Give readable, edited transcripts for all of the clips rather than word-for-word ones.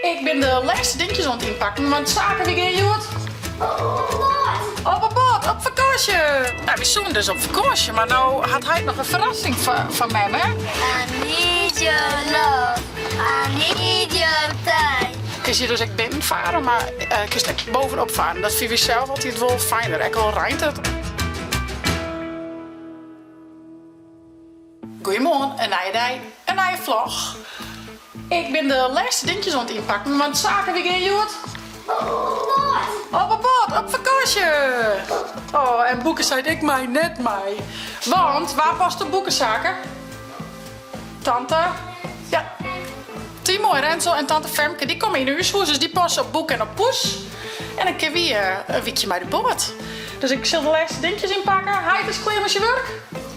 Ik bin de lêste dinkjes oan it ynpakken, want Sake, wy gean hjoed op 'e boat, op fakânsje! Nou, wy soenen dus op fakânsje, mar no hat heit noch in ferrassing foar mem, hè? I need your love, I need your time. Kinst hjir dus ek binnen fare, mar kinst ek bovenop faren. Dat fine wy sels altyd wol fijner, ek al reint it. Goeiemoarn, in nije dei, in nije vlog. Ik bin de lêste dinkjes oan it ynpakken, want Sake, wy gean hjoed op 'e boat, op fakânsje! Oh, en Boeke seit ik mei net mei. Want wa past op Boeke, Sake? Tante? Ja. Timo en Renzo en tante Femke, dy komme yn ús hûs, dus dy passe op Boeke en op Poes. En dan kinne wy in wykje mei de boat. Dus ik sil de lêste dinkjes ynpakke. Heit is klear mei syn wurk?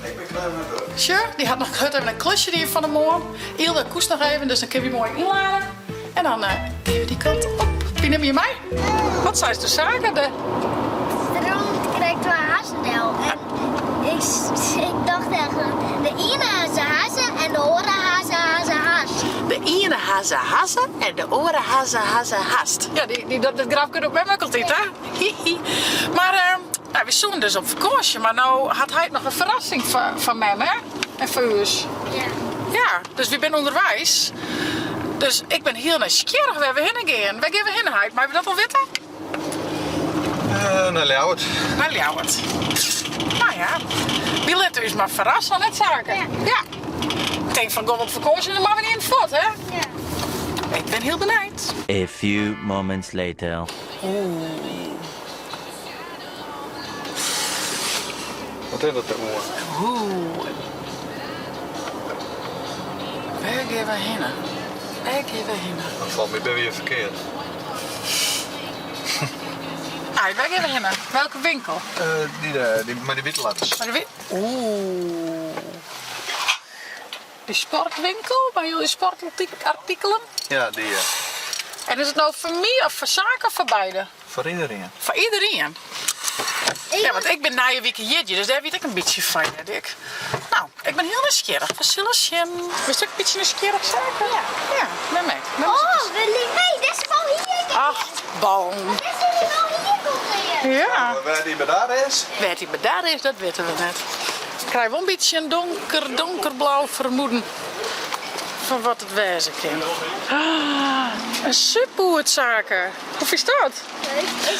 Ik bin klear mei wurk. Sjoch, dy hat noch hurd even in klusje dien fan 'e moarn. Ylda koest noch even, dus dan kinne wy moai ynlade. En dan gean we dy kant op. Wie nimme je mei? Wat seist do, Sake? De Der rûn krekt twa hazzen del. En ik, ik tocht echt, de iene hazze hazze en de oare hazze hazze hast. De iene hazze hazze en de oare hazze hazze hast. Ja, dy, dy, dat, dat grapke docht mem ek altyd, hè? Hihi. Mar uh, nou, wy soenen dus op fakânsje, mar no hat heit noch in ferrassing foar, foar mem, hè? En foar ús. Ja. Ja, dus wy binne ûnderweis. Dus ik bin hiel nijsgjirrich wêr we hinne gean. Wêr gean we hinne, heit? Meie we dat al witte? Uh, nei Ljouwert. Nei Ljouwert. Nou ja, wy litte ús mar ferrasse, net Sake? Ja. Ja. Ik tink fan, gong op fakânsje, dan moatte we niet fuort, hè? Ja. Ik bin hiel benijd. A few moments later. Oeh. Wat is dat der oan? Oeh. Wêr gean we hinne? Wêr gean we hinne? Dat falt my by wier ferkeard. Ai, wêr gean we hinne? Welke winkel? Uh, dy dêr, dy mei dy wite letters. Mei de wit. Oeh. Dy sportwinkel mei al dy sportartikelen? Ja, dy ja. En is it no foar my of foar Sake of foar beide? Foar iederien. Foar iederien? Ja, want ik bin nije wike jierdei, dus dêr wit ik in bytsje fan, hear ik. Nou, ik bin hiel nijsgjirrich. We sille sjen. Bist ek in bytsje nijsgjirrich, Sake? Ja. Ja, mem ek. Mem is Oh, we nee, dit is wel hier. Ach, ballen. Dit is wel hier komt hier. Ja. Wêr dy bedarre is? Wêr't dy bedarre is, dat witte we net. Ik krij wol in bytsje in donker, donkerblau fermoeden fan wat it wêze kin. Ah, in supboerd, Sake. Hoe fynst dat?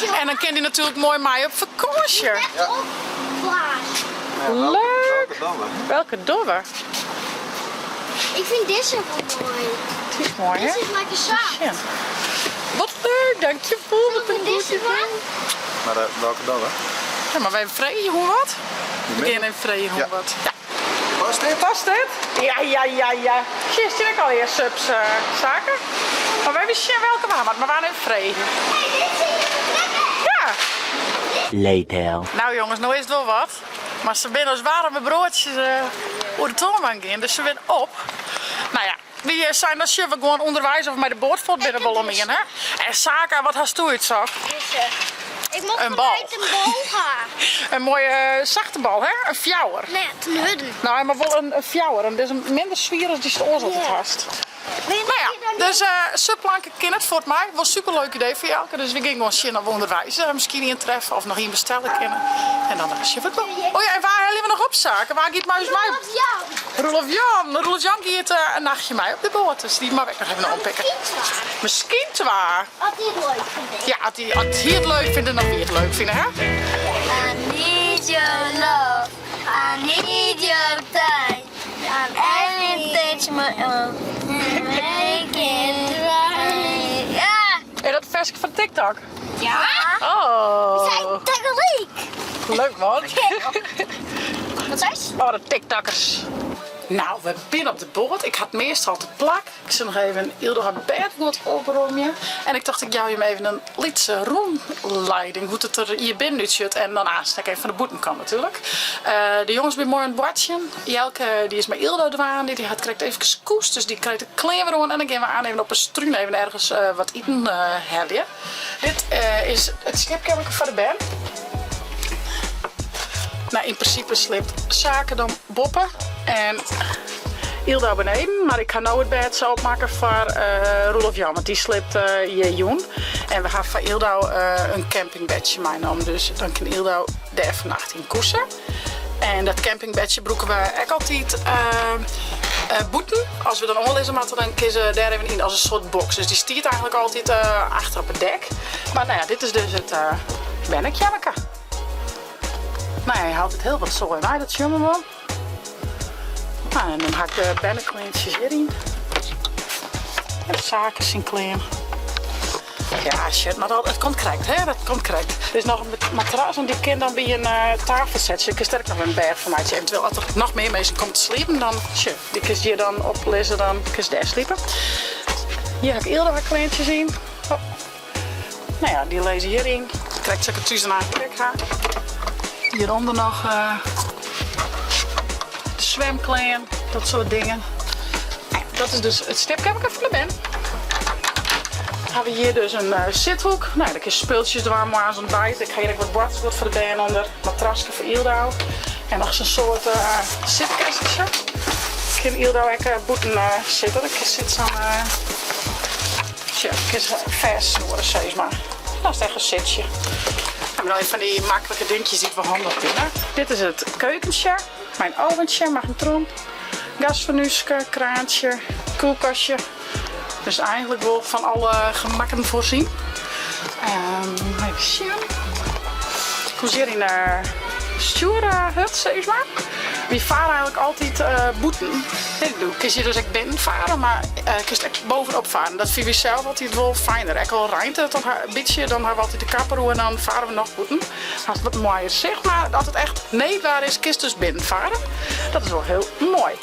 Leuk. En dan kin dy natuerlik moai mei op fakânsje. Ja. Leuk. Welke dogge? Welke dogge? Ik fyn dizze wol moai. Dy is moai, hè? Dizze is lekker sacht. Ja. Wat leuk, dankjewol. Wat een Dizze goed idee. Mar uh, welke dogge? Ja, mar wy freegje hoe wat. We gean even freegje hoe Ja. wat. Ja. Past dit? Past dit? Ja, ja, ja, ja. Sjen, stean ek allegear subs, uh, Sake. Mar wy sjen welke we ha moatte, mar we gaan even freegje. Hey, dit sil je betrekken. Ja. Later. Nou jongens, no is it wol wat. Mar se binne as waarme broadsjes uh, oer de toanbank gien, dus se binne op. Nou ja, wy seinen dan sjogge we gewoan ûnderweis of mei de boat fuort binne wol om ien, hè? En Saka, wat hast do útsocht? Dizze. Ik mocht Een bal. vanuit een bal ha. In moaie eh, sachte bal, hè? In fjouwer. Nee, ten hurden. Nou, mar wol in fjouwer. En dit is in minder swier as dy'tst oars altyd Ja. hast. Nou ja, dus uh, supplanke kin net fuort mei. Wol super leuk idee fan Jelke. Dus wy gean gewoan sjen of we ûnderweis uh, miskien ien treffe of noch ien bestelle kinne. En dan uh, sjogge we it wol. Oh ja, en wa helje we noch op, Sake? Wa giet mei ús mei? Roelof Jan. Roelof Jan. Roelof Jan giet uh, in nachtje mei op de boat. Dus dy moat ik noch even oppikke. Miskien twa. Miskien twa. As hy it leuk fynt. Ja, as hy, as hy it leuk fynt en dan wy it leuk fine, hè? I need your love. I need your time. And it takes my own. Make it right. Ja. Is dat ferske fan TikTok? Ja. Oh. We zijn tegelijk. Leuk man. Wat zei ze? Oh, de TikTokkers. Nou, we binne op de boat. Ik ha it measte al te plak. Ik sil noch even Yldo har bêdguod opromje. En ik tocht ik jou jim even in lytse rûnleiding hoe't it der hjir binnen útsjocht en dan aanst ek even fan de bûtenkant natuerlik. De jonges binne moai oan it boartsjen. Jelke dy is mei Yldo dwaande, dy hat krekt eefkes koest, dus dy krijt de klean wer oan en dan gean we aan even op 'e strún even ergens wat iten helje. Dit is it sliepkeammerke foar de bern. Nou, yn prinsipe sliept Sake dan boppe en. Yldau beneden, mar ik ha no it bêd sa opmakke foar Roelof Jan, want dy sliept hjir jûn. En we ha foar Yldau in campingbedsje meinommen, dus dan kin Yldau dêr fannacht yn koese. En dat campingbedsje brûke we ek altyd bûten. As we dan oanlizze moatte, dan kin se dêr even yn as in soart boks. Dus dy stiet eigentlik altyd achter op it dek. Mar no ja, dit is dus it bernekjammeke. No ja, hy hat altyd hiel wat soai mei, dat sjogge we wol. No, en dan ha ik de bernekleantsjes hjiryn. En Sake syn klean. Ja, shit, mar dat, it komt krekt, hè? Dat komt krekt. Der is noch in matras en dy kin dan by in tafel sette. Kin der ek noch in bêd fan meitsje. Eventueel as der noch mear minsken komme te sliepen, dan sjoch, dy kinst hjir dan op lizze, dan kinst dêr sliepe. Hjir ha ik Ylda har kleantsjes yn. Oh. No ja, dy lizze hjiryn. Krekt sa't ik it thús dan eigentlik ek ha. Hjirûnder noch de swimklean, dat soart dingen. Dat is dus it sliepkeammerke fan de bern. Ha we hjir dus in sithoek. No, dêr kinst spultsjes dwaan, moarns ontbijt. Ik ha hjir ek wat boartersguod foar de bern ûnder. Matraske foar Yldau. En noch sa'n soart sitkessentsje. Kin Yldau ek bûten sitte. Der sit sa'n Sjoch, kinst se fêstsnoere sis mar. Dat is echt in sitsje. En dan fan dy maklike dinkjes dy't wol handich binne. Dit is it keukentsje mei in oventsje, magnetron, gasfornuske, kraantsje, kuolkastje. Dus eigentlik wol fan alle gemakken foarsien. Even sjen. Ik kom hjir yn de stjoerhut sis mar. Wy fare eigentlik altyd bûten. Do kinst hjir dus ek binnen fare, mar kinst ek bovenop faren. Dat fine wy sels altyd wol fijner. Ek al reint it in bytsje, dan ha we altyd de kapper oer en dan fare we noch bûten. Hast wat moaier sicht, mar as it echt needwaar is, kinst dus binnen fare. Dat is wol hiel moai.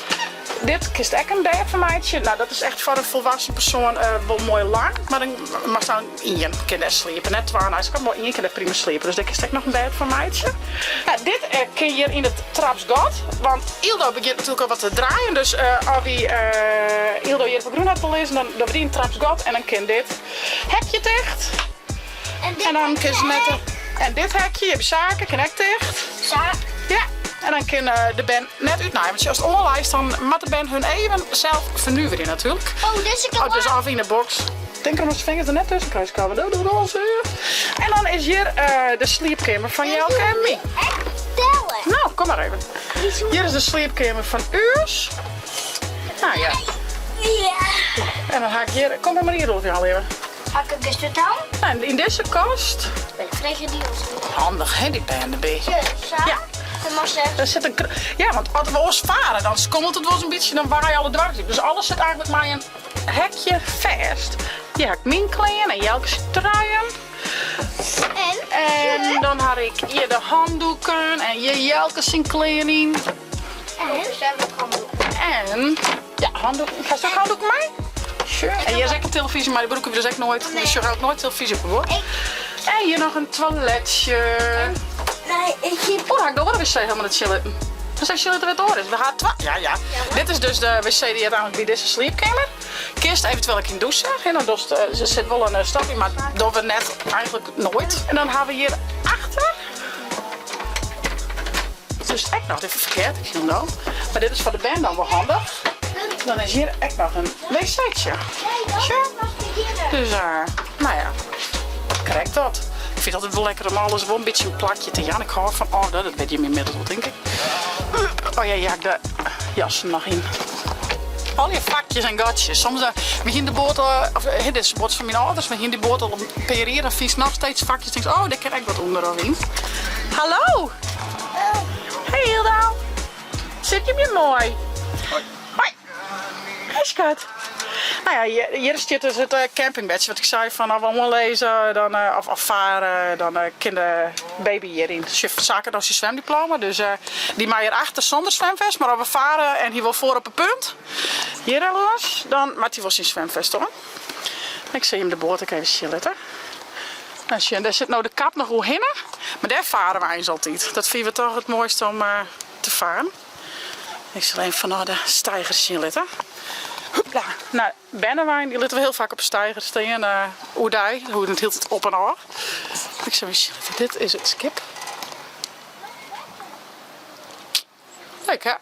Dit kinst ek in bêd fan meitsje. No, dat is echt foar in folwassen persoan wol moai lang, mar dan moatst dan ien kin dêr sliepe, net twa. No, mar ien kin dêr prima sliepe, dus dêr kinst ek noch in bêd fan meitsje. No, dit kin hjir yn it trapsgat, want Yldo begjint natuerlik al wat te draaien, dus as wy Yldo hjir op 'e grûn ha lizzen, dan dogge we dy yn it trapsgat en dan kin dit hekje ticht. En dan kin se net. En dit hekje, hjir by Sake, kin ek ticht. Ja, en dan kin de bern net útnaaie, want ast oanleist dan moat de bern hun even sels fernuverje natuerlik. Oh, dizze kin Oh, dus of yn 'e boks. Tink erom ast de fingers der net tusken krijst, Kawe. Dat docht al sear. En dan is hjir de sliepkeamer fan Jelke en my. Ek telle. No, kom mar even. Hjir is de sliepkeamer fan ús. Nou ja. Ja. En dan ha ik hjir, kom mar hjir Roelf Jan leaver. Ha ik in kast dan? En yn dizze kast. Ik freegje dy oars. Handich hè, dy bern derby. Sa? Ja. Dan moatst echt. Der sit in ja, want as we oars fare, dan skommelt it wolris in bytsje, dan waaie alle doarren út. Dus alles sit eigentlik mei in hekje fêst. Hjir ha ik myn klean en Jelke syn truien. En? En dan ha ik hjir de handdoeken en hjir Jelke syn klean yn. En? En, ja, handdoeken. Hast ek handdoeken mei? Sure. En hjir is ek in telefyzje, mar dy brûke we dus ek noait. We sjogge eigentlik noait telefyzje op 'e boat. En hjir noch in toiletsje. Nee, ik heb... Oh, ha ik de oare wc helemaal net sjen litten. Dan sjen litte wêr't it oar is. We ha twa. Ja, ja. Dit is dus de wc dy't heart by dizze sliepkeamer. Kinst eventueel ek yn dûse. En dan dochst, der sit wol in stop yn, mar dogge we net eigentlik noait. En dan ha we hjir achter. Dus ek noch, even ferkeard, ik hielendal. Mar dit is foar de bern dan wol handich. Dan is hjir ek noch in wc'tsje. Sjoch. Dus, no ja, krekt dat. Ik fyn it altyd wol lekker om alles wol in bytsje in plakje te jaan. Ik hâld fan orde, dat witte jimme ynmiddels wol, tink ik. Oh ja, hjir ha ik de jassen noch yn. Al dy fakjes en gatsjes. Soms dan, we hiene de boat, of dit is de boat fan myn âlders, we hiene dy boat al in pear jier, dan fynst noch steeds fakjes, tinkst, oh, dêr kin ek wat ûnder of yn. Hallo! Hey Hilda! Sit je hjir moai? Hoi. Hoi! Hey skat. Nou ja, hjir, hjir stiet dus it campingbedsje. Wat ik sei fan as we oanlizze dan, of, of fare, dan kin de baby hjiryn. Sjoch, Sake hat syn swimdiploma, dus dy mei hjir achter sûnder swimfest. Mar as we fare en hy wol foar op 'e punt, hjir lâns, dan moat hy wol syn swimfest oan. Ik sil jim de boat ek even sjen litte. Nou sjen, dêr sit no de kap noch oerhinne, mar dêr fare we eins altyd. Dat fine we toch it moaiste om te faren. Ik sil even fanôf de steiger sjen litte. Hoepla. Nou, bernewein dy litte we hiel faak op de steiger stean oerdei. Dan hoecht it hieltyd op en ôf. Ik sil even sjen litte. Dit is it skip. Leuk hè?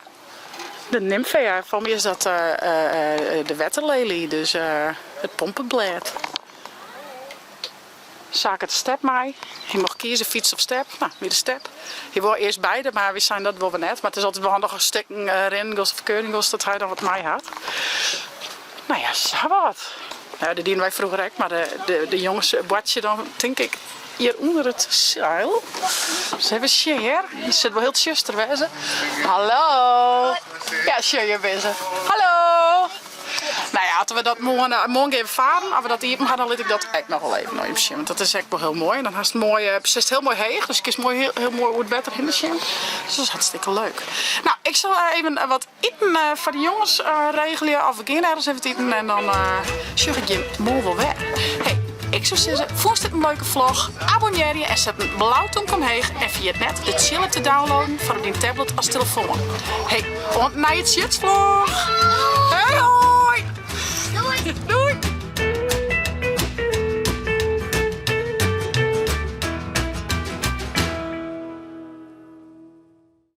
De Nymphaea, foar my is dat de wetterlelie, dus it pompeblêd. Sake hat de step mei. Hy mocht kieze fyts of step. No, wie de step. Hy wol earst beide, mar wy seinen dat wolle we net. Mar it is altyd wol handich as stikken rinnen giest of kuierjen giest dat hy dan wat mei hat. No ja, sa wat. No, dat dienen wy froeger ek, mar de jonges boartsje dan tink ik hjir ûnder it seil. Dus even sjen hear. It sil wol hiel tsjuster wêze. Hallo! Ja, sjoch hjir binne se. Hallo! Nou ja, as we dat moarn, moarn gean we faren, as we dat iepen ha, dan lit ik dat ek noch wol even oan jim sjen. Want dat is ek wol hiel moai. En dan hast moai, sitst hiel moai heech, dus kinst moai hiel, hiel moai oer it wetter hinne sjen. Dus dat is hartstikke leuk. Nou, ik sil even wat iten foar de jonges regelje. Of we gean ergens even iten en dan sjoch ik jim moarn wol wer. Hey, ik soe sizze, fûnst dit in leuke vlog? Abonnearje en set in blau tomke omheech. En ferjit net de Tsjil-app te downloaden foar op dyn tablet as telefoan. Hey, oant nije Tsjitsvlog! Hey hoi!